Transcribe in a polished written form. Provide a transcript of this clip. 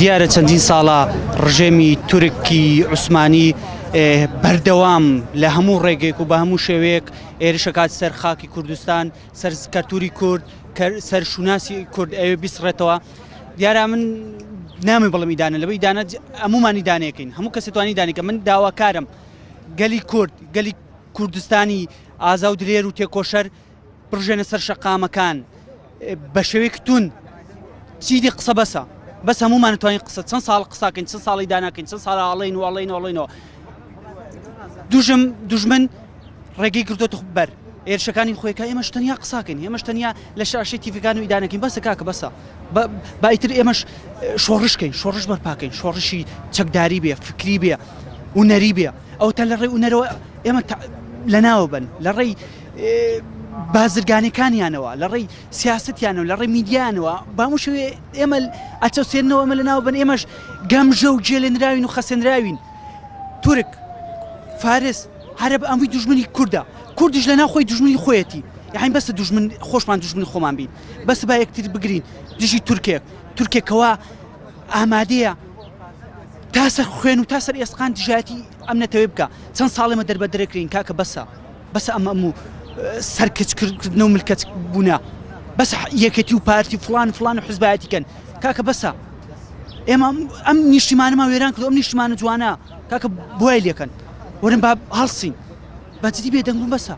دیارە چەندین ساڵە ڕژێمی تورکی عوسمانی بەردەوام لە هەموو ڕێگەیەک و بە هەموو شێوەیەک ئێرشەکات سەر خاکی کوردستان، سەر کەلتوری کورد، سەر شوناسی کورد ئەوێ بیسڕێتەوە. دیارە من نامێ بڵم ئیدانە لەوەی ئیدانە هەموومان ئیدانەیەکەین، هەموو کەسێ توانی ئیدانەکە. من داواکارم گەلی کورد، گەلی کوردستانی ئازا و دلێر و تێکۆشەر بڕژێنە سەر شەقامەکان بە شێوەیەکی توند. چیدی قسە بەسە، بەس هەمومان توانین قسە چەند ساڵ قساکەین، چەند ساڵی داناکەین، چەند ساڵ ئاڵین و ئەڵین و ئەڵینەوە. دوژم دوژمن ڕێگەی گرتۆتە بەر هێرشەکانی خۆیکە، ئێمەش تەنیا قساکەین، ئێمەش تەنیا لە شاشەی تیڤەکان و ئیدانەکەین. بەسە کاکە، بەسە. با ئیتر ئێمەش شۆڕشکەین، شۆڕش بەرپاکەین، شۆڕشی چەکداری بێ، فکری بێ، هونەری بێ. ئەو تا لە ڕێی هونەرەوە ئێمە لەناوە بن، لە ڕێی بازرگانەکانیانەوە، لە ڕێی سیاستیانەوە، لە ڕێی میدیانەوە، بامو شێوێ ئێمە ئەچەوسێنەوە، ئەمە لەناو بن. ئێمەش گەمژە و گێلێنراوین و خەسێنراوین. تورک، فارس، عەرەب ئەموی دوژمنی کوردە، کوردیش لەناو خۆی دوژمنی خۆیەتی. یاعین بەسە دوژمن خۆشمان دوژمنی خۆمان بین، بەس با یەکتر بگرین دژی تورکێک، تورکێکەوە ئامادەیە تا سەر خوێن و تا سەر ئێسقان دژایەتی ئەم نەتەوەی بکە. چەند ساڵێمە دەربەدەرەکرین کاکە، بەسە، بەسە ئەم ئەم و سەرکەچکردن و ملکەچ بوونە، بەس یەکێتی و پارتی فلان فلان و حزبایەتی کەن. کاکە بەسە، ئێمە ئەم نیشتیمانەمان وێران کردو، ئەم نیشتیمانە جوانە کاکە بۆی لێکەن. وەرن با هەڵسین بەجدی، بێدەنگ بوون بەسە.